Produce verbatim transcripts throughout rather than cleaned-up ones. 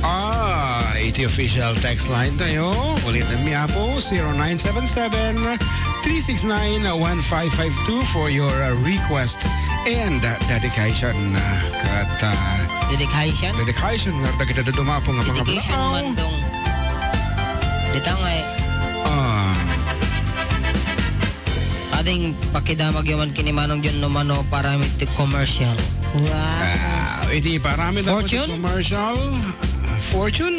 Ah, iti official text line tayo. Ulitan mi, Apo, zero nine seven seven, three six nine, one five five two for your, uh, request. And, uh, dedication, uh, kat, uh, Dedication? dedication nga dagiti daduma, Apo, nga Dedication pangablaaw. man dong. Dita nga eh. Ah. Ading pakidamag yaman kini Manong John no mano paramid ti commercial. Wow. Ah, iti paramid ako ti Fortune? commercial. Fortune?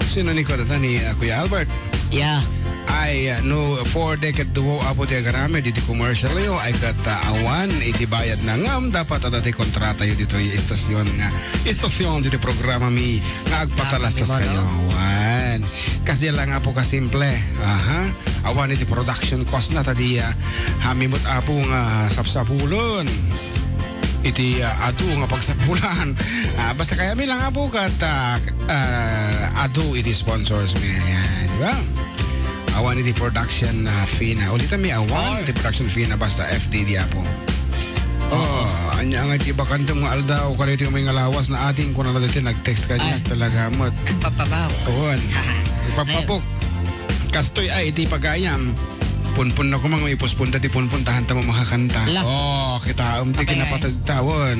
Sino ni Kuya, ni, ah, Kuya Albert? Yeah. Ay, ah, no, four decade duo, Apo, ti agaramid iti commercial yo, ay ket, ah, awan iti bayad na ngem dapat adda ti kontrata yo ditoy istasyon nga, istasyon ditoy programa mi nga agpatalastas Dami mo, kayo. no? Wan. Kasi lang, Apo, kasimple. Aha. Awan iti production cost na, ta di, ah, hamimot, Apo, nga sapsapulon iti, ah, adu nga pagsapulan. Ah, basta kayatmi lang, Apo, kat, ah, ah, adu iti sponsors mi. Ayan, di ba? Awan iti production, ah, fee na. Ulitan mi, awan Or iti production fee na, basta F D D, Apo. Oo. Oh, anya nga iti bakanto nga aldaw, kada iti umay nga lawas na ading, kuna na dati nag-text kaniak. Ay. Talaga met. Papabaw. Awan. Ayun. Papapok. Kastoy ay iti pagayam. Punpun na kumang, ipuspun ta ti punpun, tahan ta mo makakanta. La. Oh, kitaem ti Apay, ay. kinapategtawan.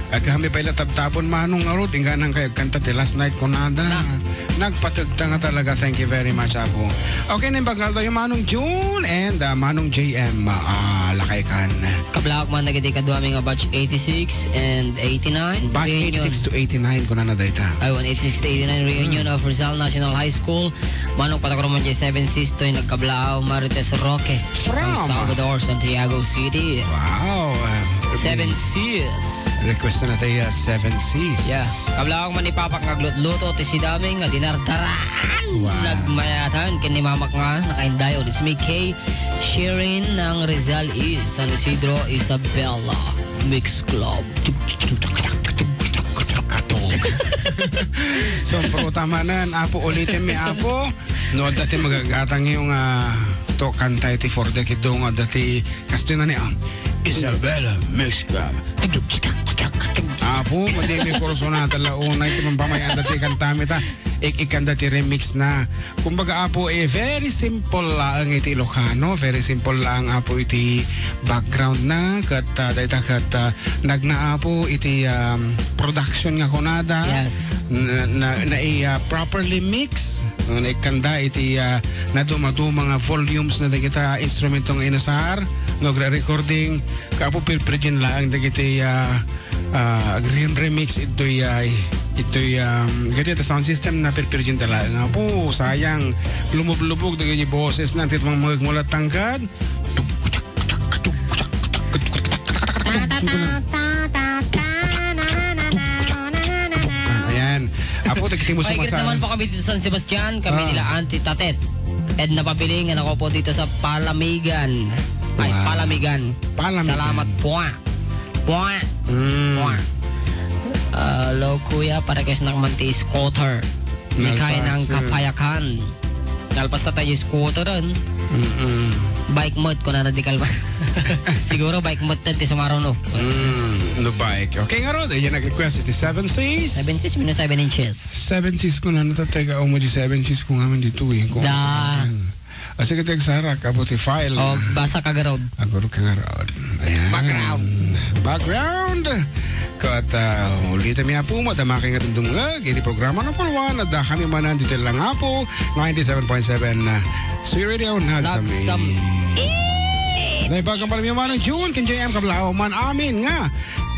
Agkami pay la tabtabon, Manong, ngarud, ingganang kay agkanta ti Last Night kunada. Na. Nagpategta nga talaga. Thank you very much, Apo. Okay, naimbag nga aldaw, Manong June and, ah, Manong J M, ah, lakay kan. Kablaok man dagiti kaduami nga batch eighty-six and eighty-nine. Batch Reunion. eighty-six to eighty-nine, kunana dayta. Ay, one eighty-six to eighty-nine reunion Mm. of Rizal National High School. Manong patakromon jay Seven Seas toy nagkablaaw, Marites Roque. From From? Salvador, Santiago City. Wow, uh, Seven Seas. Request na tayo, uh, Seven Seas. Yeah. Kablaok man ni Papak nga aglutluto, ti sidaming nga dinardaraan. Wow. Nagmayatan, ken ni Mamak nga nakaindayo, it's me, Kay Shirin ng Rizal East, San Isidro, Isabela, Mix Club. Sumpruta manen, Apo, ulitin mi, Apo. No, adda ti magagatang yung, ah, to kanta iti four decade do nga adda ti kastoy na ni, ah, Isabela Mix Club. Apo, madi mi kurso na tala unay ti mampamayanda ti kantami ta. Ik-, ikanda ti remix na. Kumbaga, Apo, eh, very simple laeng iti Ilocano, very simple laeng, Apo, iti background na, ket, ah, dayta ket, ah, nagna, Apo, iti, um, production nga kunada. Yes. Na, na, na, i-, ah, properly mix, no, naikkanda iti, ah, naduma-duma nga volumes na dagita instrumento nga inusar, no, gra-, recording, kapo pirpirgin laeng dagiti, ah, ah, agrin-remix itoy, ah, itoy, um, gadi ita sound system na pirpirgin talaga. Apo, sayang, lumublubbog dagiti boses na, tit mga magmulat tangkad. Ayan. Apo, dagiti mo Ay, sumasal- naman po kami dito sa San Sebastian. Kami Ah. nila Auntie Tatet. Edna Pabilingan, ako po dito sa Palamigan. Ay, Wow. Palamigan. Palamigan. Salamat po. Pwa. Mm. Pwa. Ah, hello, kuya. Parequest na man ti scooter. Ni Nalpas, Kainang eh. Kapayakan. Nalpas ta tayo scooter, eh. Mm-mm. Bike mode, kunana di kalma. Siguro bike mode na ti sumaruno. Mm, no bike. Okay, ngarud, ayan nag-request iti Seven Seas. Seven Seas, minus seven inches. Seven Seas ko na natatega, o mo di Seven Seas ko nga man dito, eh. Kung Da. saan. Asika ti agsarak, apo ti file. O, basa ka garod. Agurod ka garod. Ayan. Background. Background. Ket, ah, ulitan mi, Apo, madama kay nga dumdumngeg iti programa no kulwan, adda kami manen ditoy lang, Apo, ninety-seven point seven, ah, Sweet Radio, Nagsam-, Nagsam-, Naibagan pa rin yung Manong June, ken J M Kablao, man amin nga,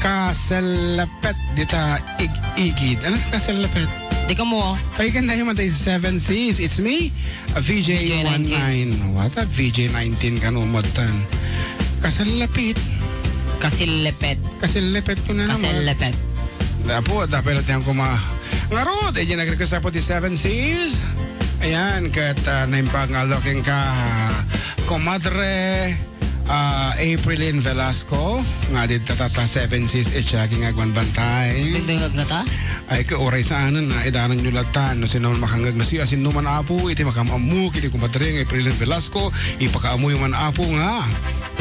kaselapet dita ig-igid. Ano kaselapet? Di ka mo, oh. Pagikan tayo man tayo sa Seven Seas. It's me, a V J one nine. V J nineteen. What a V J nineteen ka no, matan. Kasalapit. Kasillepet. Kasillepet ko na naman. Kasillepet. Apo, dapay lang tiyang kuma-, ngarud, eh, di nag-request apo ti Seven Seas. Ayan, ket, ah, naimbag nga aldaw kenka, komadre. Ah, Aprilin Velasco, nga dita ta, ta Seven Seas Echagi nga agbanbantay. Dagdagag na ta? Ay, ka oray saanen na, idanan nyo latan, no sino man makangag na siya, sino man apo, iti makam-ammo, kini kumadre nga Aprilin Velasco, ipakaamoyo man apo nga,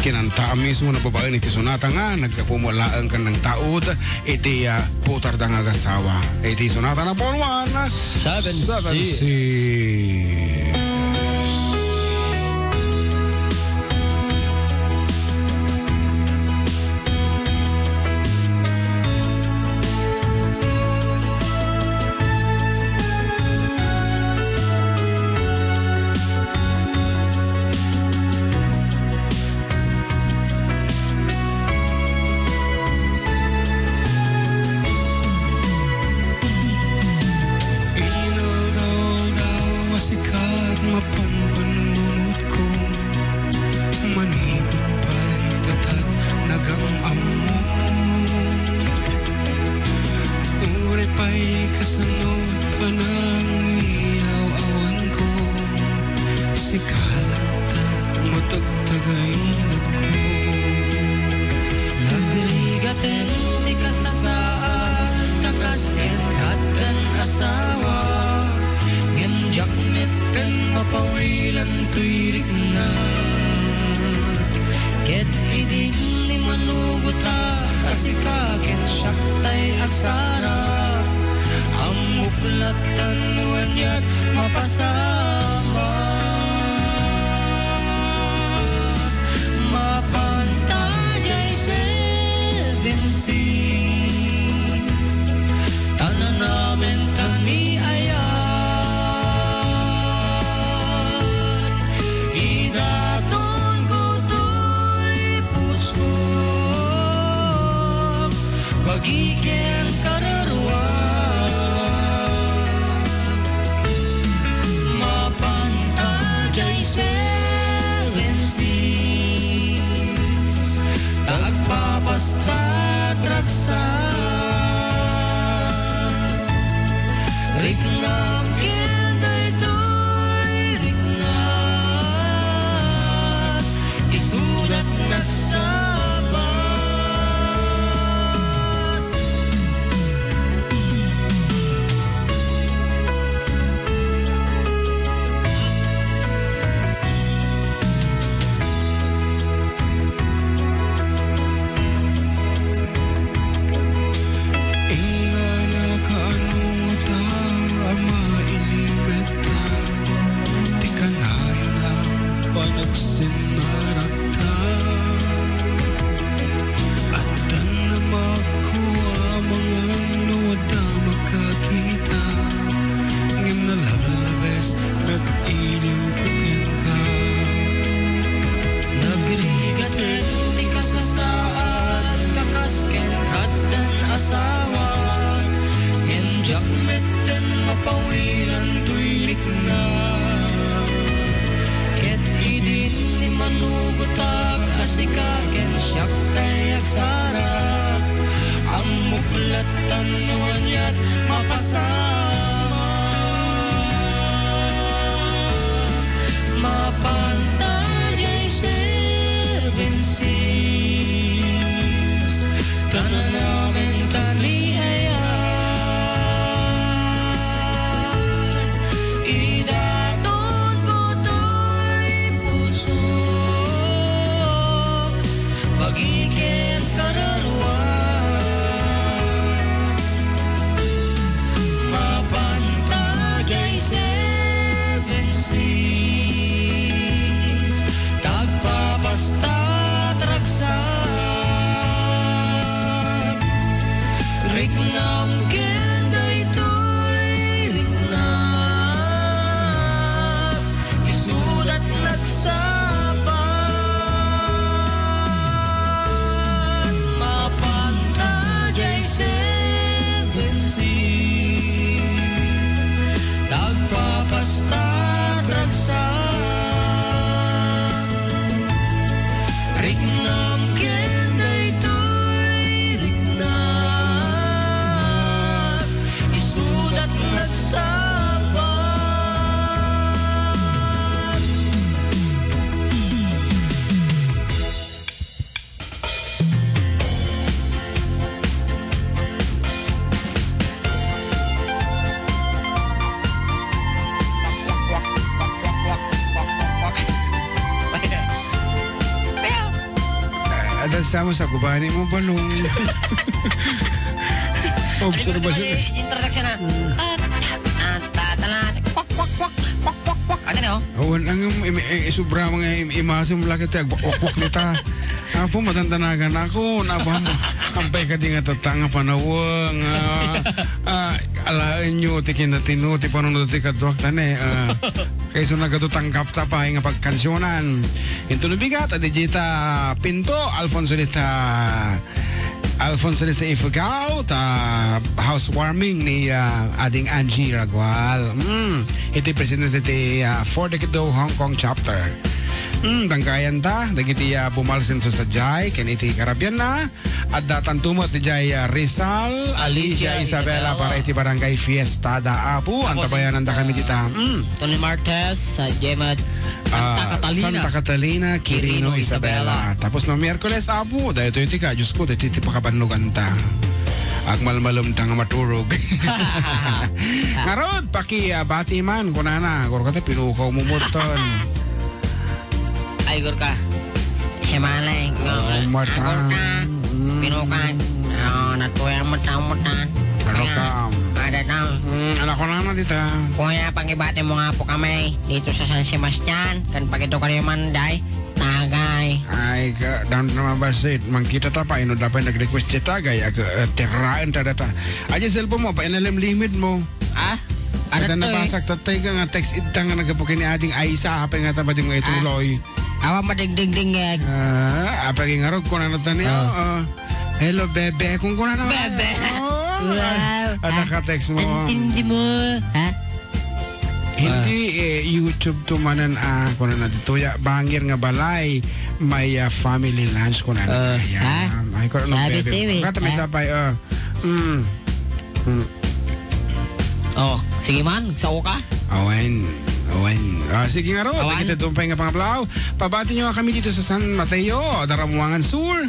kinanta a mismo na babaen iti sonata nga, nagkapumo laeng kan nagtaud, iti, ah, putar da nga agasawa. Iti sonata number one, Seven Seven Seas. Seas. Inaldaw-aldaw a sika ti mapan panunotko, manipud pay dayta ti nagam-ammok. Uray pay kasano ti panangiyaw-awanko, sika latta ti matagtagainetko. Nagrigaten ti kasasaad, ta kas ken addan asawa, ngem diak metten mapawilan toy rikna. Ket idi ni manugotak a sika ken siak tay agsara, ammok latta no aniat mapasamak. Mapanta diay Seven Seas, ta nanamenta ni ayat. Idatonko toy pusok, bagi ken kararuak. Mapanta diay Seven Seas, ta agpapasta ti ragsak. Riknam ken daytoy riknak, isuda ti nagsaba. Ingana kaano ngata a mailimetta ti kanayon a panagsinnarakta. Addan a makua a mangan no adda makakita, ngem nalablabes met iliwko kenka. Nagrigaten ti kasasaad, ta kas ken addan asawa, ngem diak metten mapawilan toy rikna. Ket idi ni manugotak a sika ken siak tay agsara, ammok latta no aniat mapasamak. Mapanta diay Seven Seas, ta nanamenta ni ayat. Idatonko toy pusok, bagi ken kararuak. Sama sa gubani mo, balong. Observation. Ano yung introduction na? Tat, tat, tat, tala, kwak, kwak, kwak, kwak, kwak, kwak. Ano, no? Awan, ang im-, im-, eh, sobra mga im-, imasim lagi tayo. Wakwak nita. Apo, matandanagan ako. Napam-, ampay ka di nga tatanga panawang. Ah, ah, alaen nyo, ti kinatino, ti panunod, ti kaduak, tane. Ah, kaysa nagado tanggap ta pa, nga pagkansionan. Inton bigat, Adijita Pinto, Alfonso Lita, Alfonso Lita Ifugao, ta housewarming ni, ah, Ading Angie Ragual. Mm, iti presidente ti, ah, For the Kido Hong Kong chapter. Mm, danggayan ta, dagiti, ah, bumalsen sa sajay, ken iti karabian na, adda tanto met dijay, ah, Rizal, Alicia, Alicia, Isabela, Isabela, para iti barangay fiesta da, Apo, tapos antabayanan da kami, ah, dita. Mm. Tony Martes, ah, Gemma, Santa, ah, Catalina. Santa Catalina, Quirino, Quirino, Isabela. Isabela. Tapos no Miyerkules, Apo, daytoy ti ka, Diyos ko, daytoy ti pakabannoganta. Agmalmalem ta nga maturog. Ngarud, paki, ah, bati man, kunana, gurkata, pinukaw mo muton. Ay, gurka. Simalay, oh, matan. Agurka. Mm. Pinukaw. Oh, natuya mo, tao mo, tan. Ano ka? Ada tao. Mm, anak ko na na dita. Kuya, pagibati mo nga po kami dito sa San Sebastian. Kan pagito kayo man, day. Tagay. Ay, ka, down na mabasit. Mangkita ta pa, ino dapat nag-request si Tagay, ag, eh, tiraen ta data. Aja cellphone mo, pa inalim limit mo. Ah? Ano to, eh? Nabasag tatay ka nga text idta nga nagapukin ni Ading Aisa, apay nga tabadi mo ituloy. Ah. Awa madingdingding, eh. Ah, apay nga rog, kunana tani, oh, oh. Hello, bebe. Kung kunana, bebe. Oh, wow. Ah, naka-text mo. Antindi mo. Ha? Hindi, ah, eh, YouTube to manan, ah, kunana dito, ya, bangir nga balay, may, ah, family lunch, kunana. Ah, ya, ha? Ay, kunana, sabi bebe. Siwi, kata may ha? Sapay, ah. Mm. Mm. Oh, sige man, sao ka? Awen, awen. Ah, sige nga ro, awan. Kita dumpay nga pangablaaw. Pabati nyo kami dito sa San Mateo, Daramuangan Sur.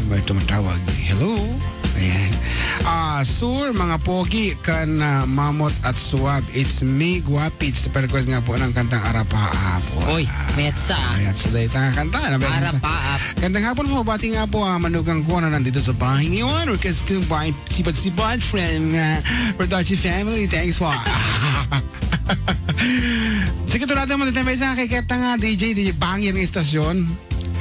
May tumatawag. Hello? Ayan. Ah, Sur, mga pogi, kan, ah, Mamot at Suab. It's me, Guapits. Request nga po ng kantang Arapaap. Oy, ah, metsa. Ayan, sa dayta nga kanta. Ano ba yung kanta? Arapaap. Gandang hapon po, bati nga po, ah, manugang ko na nandito sa bahay ngayon. Request ko by Sibad-sibad, friend, ah, production family. Thanks po. Sige, turada mo, dito may isa, kay keta nga, D J, D J, bangir nga istasyon.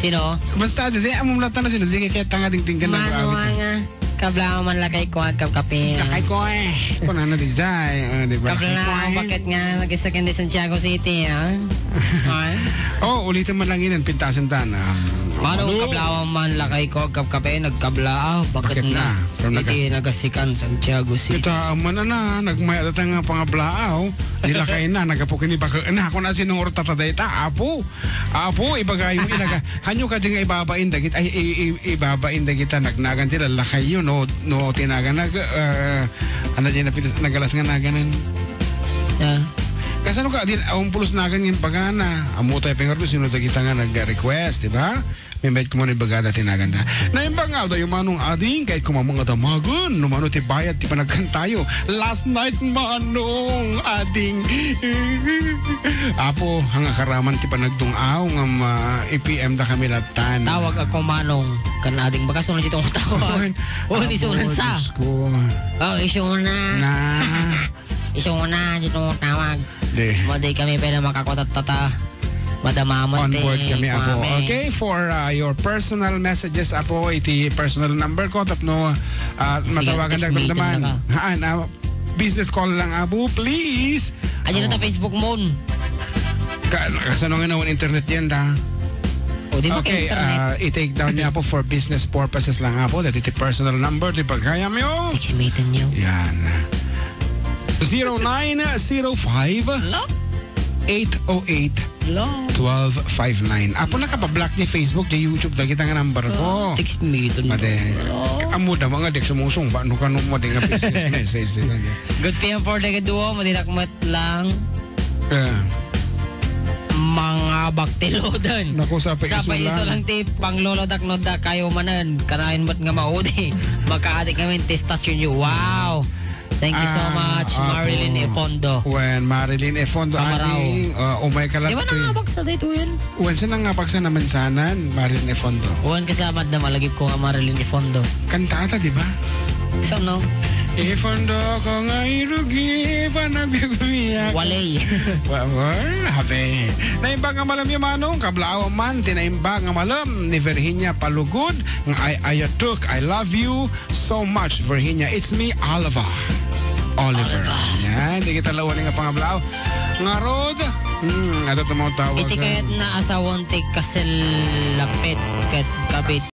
Sino? Basta, di, di, among lahat na sino, di kay keta nga, dingding ka na, Mano awit na. Nga, kablaaw man lakay ko, agkapkapi. Lakay ko, eh. Kung ano, di siya, eh, ah, di ba? Kablaaw, lakay ko, eh. Bakit nga, nag-isa ka di Santiago City, ah? Ah? Oh, ulitin man lang yun, ang pintasan ta na. Mano, mano. Kablaaw man lakay ko, agkapkapi, nagkablaaw, bakit na? Bakit na? From iti Nagas-, Nagasikan, Santiago City. Ita, man na, nagmaya data nga pangablaaw, di lakay na, nagapukin ni baka, na, kung asin ng orta ta dayta, apo. Apo, ibagay mo, inaga, hanyo ka di nga ibabain dagit, ay, i-, i-, ibabain dagita, nagnagan ti lalakay yun, no, no, tinagan, nag, ah, ano dyan, napitas, nagalas nga naganan. Ah. Kasano ka, din, ang pulos nagan yung pagana, amo tayo pengar sino dagita nga nag-request, di ba? May bayad ko muna ibagada, tinagan na. Naimbang nga, dayo manong ading, kahit kumamang nga damagan, no mano ti bayad, ti panagkan tayo. Last night, manong ading. Apo, hanga karaman ti panagdung-aw, nga ma-, i-P M da kami latan. Tawag ako manong, kan ading. Baka sunod itong tawag. Awan. Oh, apo, isunan sa. Diyos ko. Oh, isuna. Na. Isuna, dito tawag. Di. Mo, di kami pwede makakotat tata. Madama mo, on board kami, apo. Kwame. Okay, for, uh, your personal messages, apo, iti personal number ko, tapno, uh, sige, matawagan text lang me, damdaman. Haan, uh, business call lang, apo, please. Ayan na ta Facebook mo. Ka-, kasano nga naman internet yan, da? O, di mo internet. Okay, uh, i-take down niya, apo, for business purposes lang, apo. Dati ti personal number, di ba kaya mo? Text me, tanyo. Yan. Zero nine zero five. Hello? Eight oh eight, twelve five nine. Apo, nakapablock ni Facebook, ni YouTube, dagita nga number ko. Oh, text me ito. Mate, amo da, mga dek sumusung, ba, no, kano mo, di nga business message, sila, di. Good P M for the duo, madinak mat lang. Eh. Mga baktilodan. Naku, sa pa iso lang. Sa pa iso lang, ti panglolodak no da kayo manan. Kanayon mat nga maudi. Makaadik kami, ti stasyon nyo. Wow. Thank you so Ah, much, apo. Marilyn Efondo. Wen, Marilyn Efondo, Kamaraw. Ading, ah, umay ka Di ba latta. Nangabaksa daytoyen? Wen, sa nangabaksa naman sanan, Marilyn Efondo? Wen, kasama da malagip ko nga Marilyn Efondo. Kanta ata, di ba? Saan, no? Efondo ko nga irugi, panagbiag umiyak. Walay. Wa-, wa-, habe. Naimbag nga malem, Manong, kablaaw man, ti naimbag nga malem ni Virginia Palugod, nga I, I took, I love you, so much, Virginia. It's me, Oliver. Oliver. Oliver. Yan, di kita lawan nga pangablaaw. Ngarud, hmm, ato tumawag. Iti kayat na asawang ti kaselapet ket kabit.